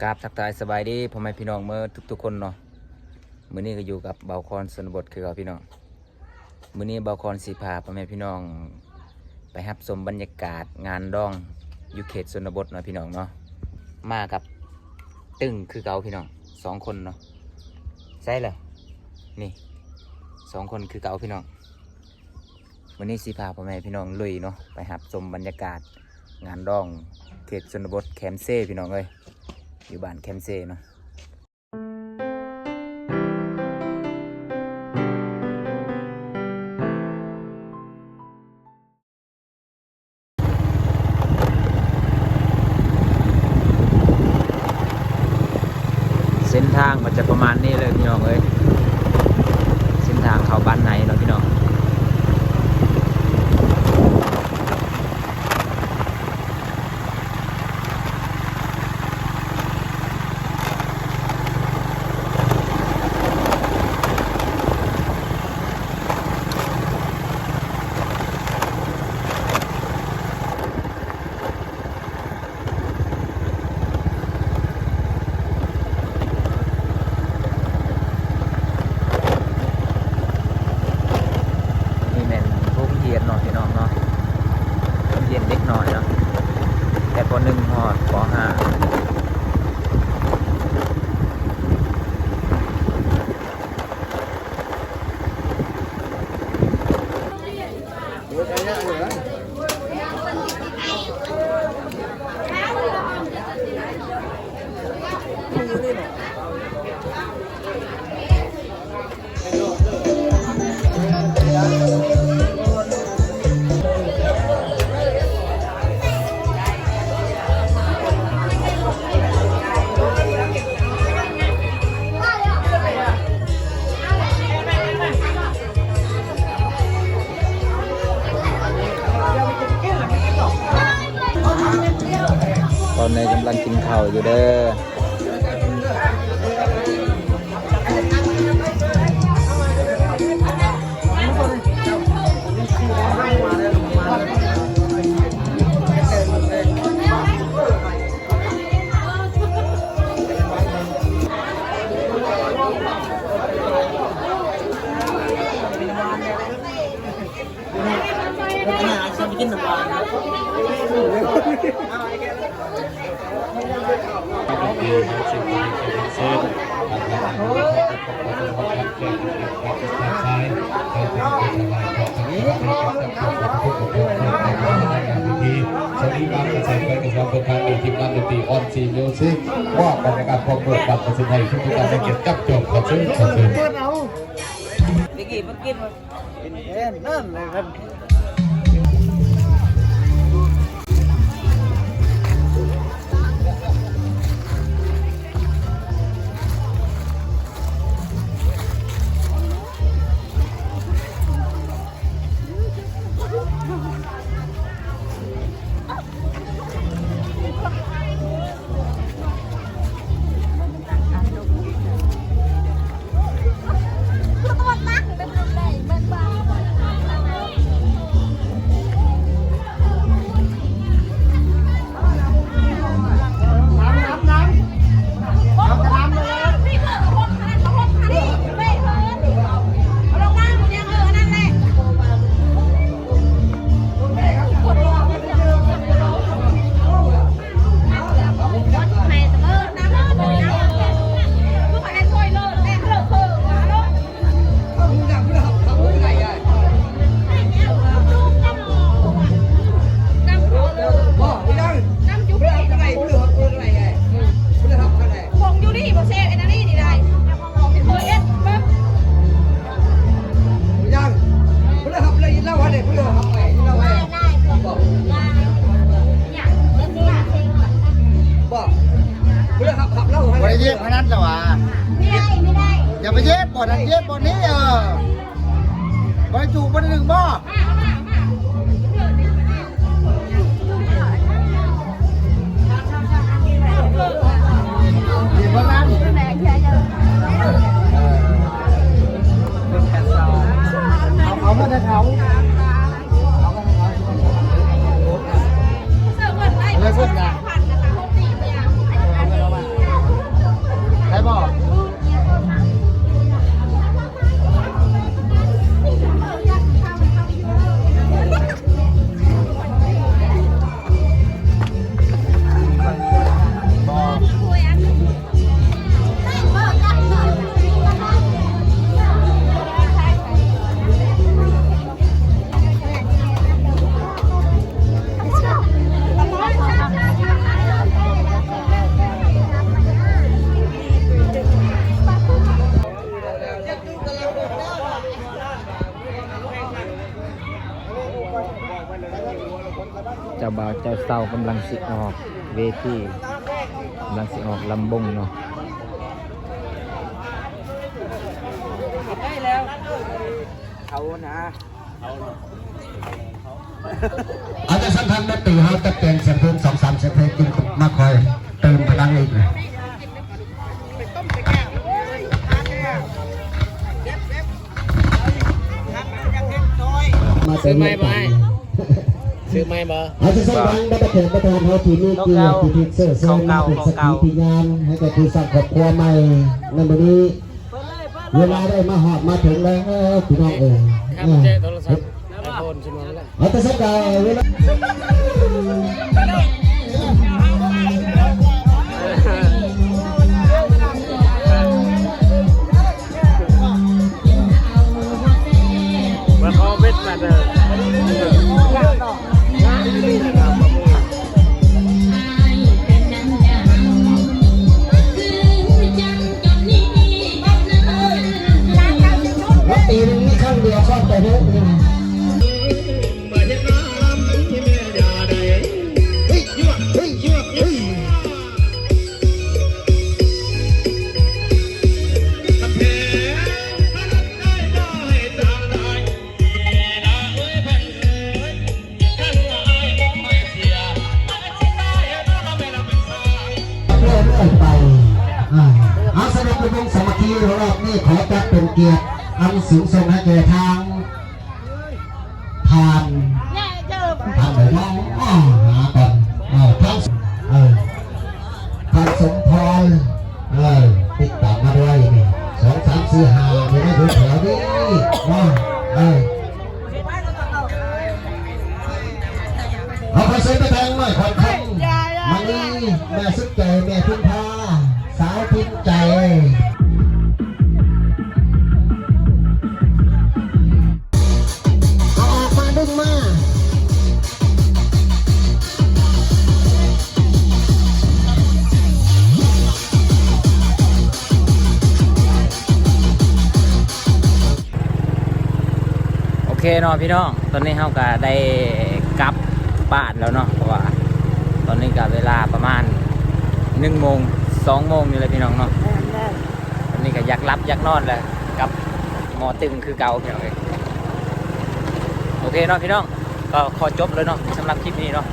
ກາບທັກທາຍສະບາຍດີພໍ່ແມ່ພີ່ນ້ອງເໝິດທຸກໆຄົນເນາະ. ມື້ນີ້ກໍຢູ່ກັບບ່າວຄອນຊົນນະບົດຄືເກົ່າພີ່ນ້ອງ. ມື້ນີ້ບ່າວຄອນຊິພາພໍ່ແມ່ພີ່ນ້ອງໄປຮັບຊົມບັນຍາກາດງານດອງຢູ່ເຂດຊົນນະບົດເນາະພີ່ນ້ອງເນາະ. ມາກັບຕຶ້ງຄືເກົ່າພີ່ນ້ອງ ສອງຄົນເນາະ. ໃສລະ ນີ້ ສອງຄົນຄືເກົ່າພີ່ນ້ອງ. ມື້ນີ້ຊິພາພໍ່ແມ່ພີ່ນ້ອງລຸຍເນາະ ໄປຮັບຊົມບັນຍາກາດງານດອງເຂດຊົນນະບົດແຄມເຊພີ່ນ້ອງເອີຍ, ຢູ່ບ້ານແຄມເຊເນາະ. ເສັ້ນທາງກໍຈະປະມານນີ້ເລີຍພີ່ນ້ອງເອີຍ, ເສັ້ນທາງເຂົ້າບ້ານໃນເນາະພີ່ນ້ອງ. ນີ້ແມ່ນໂຮງຮຽນເນາະພີ່ນ້ອງເນາະ, ໂຮງຮຽນເດັກນ້ອຍເນາະ ແຕ່ ປໍໜຶ່ງ ຮອດ ປໍຫ້າ. ຕອນນີ້ກຳລັງກິນເຂົ້າຢູ່ເດີ. ສະຫວັດດີການກະເສດ ແຂວງກະຊວງການຄ້າ ທີມງານດົນຕີ ອອນຊີມິວຊິກ ມອບບັນຍາກາດຄວາມໂດດ ບັນປະສິດໃຫ້ທຸກໆທ່ານ ໃຫ້ກຽດຈັບຈອງ ຂໍເຊີນ ຂໍເຊີນ. ເມື່ອກີ້ເພິ່ນກິນ ເຫັນນັ້ນເລີຍຄັນ ບໍ່ໄດ້ເຢັບຂະໜາດລະຫວາ. ຢ່າໄປເຢັບບ່ອນນັ້ນ ເຢັບບ່ອນນີ້. ເອີ ບໍ່ໄດ້ຈູບ ບໍ່ໄດ້ດຶງບໍ່? ເອົາ ເອົາເງິນໃຫ້ເຂົາ ເອົາເງິນໃຫ້ເຂົາ ເອົາເງິນໃຫ້ເຂົາ. ເອົາເງິນໃຫ້ເຂົາ. ເອົາເງິນໃຫ້ເຂົາ. ເອົາເງິນໃຫ້ເຂົາ. ເອົາເງິນໃຫ້ເຂົາ. ເຊົາກຳລັງຊິອອກເວທີ ກຳລັງຊິອອກລຳວົງເນາະ. ເອົານະ ເອົານະ ເອົາຈັ່ງຊັ້ນ ທ່ານແມ່ນຕີເຮົາຈັດແຈງສຽງເພີງ ສອງສາມສຽງເພີງ ຈຶ່ງມາຄອຍເຕີມພະລັງອີກ. ຊື້ໄມ້ບໍ່ອ້າຍ? ຊື້ໄມ້ບໍ່? ເອົາເຊີນທາງບັນດາແຂກປະທານເຮົາທີ່ມີກຽດ ທີ່ເຊີນເຊີນມາເປັນສັກຂີພິຍານໃຫ້ແກ່ຜູ້ສ້າງຄອບຄົວໃໝ່ໃນມື້ນີ້. ເວລາໄດ້ມາຮອດມາເຖິງແລ້ວພີ່ນ້ອງເອີຍ. ເອົາແຕ່ສັກກາເວລາ ປີໜຶ່ງມີຄັ້ງດຽວ ຊອບໄປເດີ້. ເລື້ອຍໆໄປ ອາ ເອົາ ສະຫຼຸບລະວົງສາມັກຄີ ລອບນີ້ຂໍຈັດເປັນກຽດອັນສູງສົ່ງໃຫ້ແກ່ທາງ ທ່ານ ທ່ານໃດເນາະ ຫາກ່ອນ ເອີ ທ່ານ ເອີ ທ່ານສົມພອນ ເອີ ຕິດຕາມມາດ້ວຍນີ້ ສອງ ສາມ ສີ່ ຫ້າ ຢູ່ໃນແຖວນີ້ເນາະ ເອີ ເອົາ ຂໍເຊີນໄປທາງນ້ອຍຂອງຄຳມະນີ ແມ່ສຸດໃຈ ແມ່ພິມພາ ສາວພິມໃຈ ເອົາອອກມາ ດຶງມາ. ໂອເຄເນາະພີ່ນ້ອງ ຕອນນີ້ເຮົາກະໄດ້ກັບບ້ານແລ້ວເນາະ ເພາະວ່າຕອນນີ້ກະເວລາປະມານໜຶ່ງໂມງ ສອງໂມງນີ້ແຫຼະພີ່ນ້ອງເນາະ. ແມ່ນໆ ຕອນນີ້ກະຢາກຫຼັບຢາກນອນແລ້ວ ກັບໝໍຕຶງຄືເກົ່າພີ່ນ້ອງເອີຍ. ໂອເຄເນາະພີ່ນ້ອງ ກໍຂໍຈົບເລີຍເນາະ ສຳລັບຄລິບນີ້ເນາະ.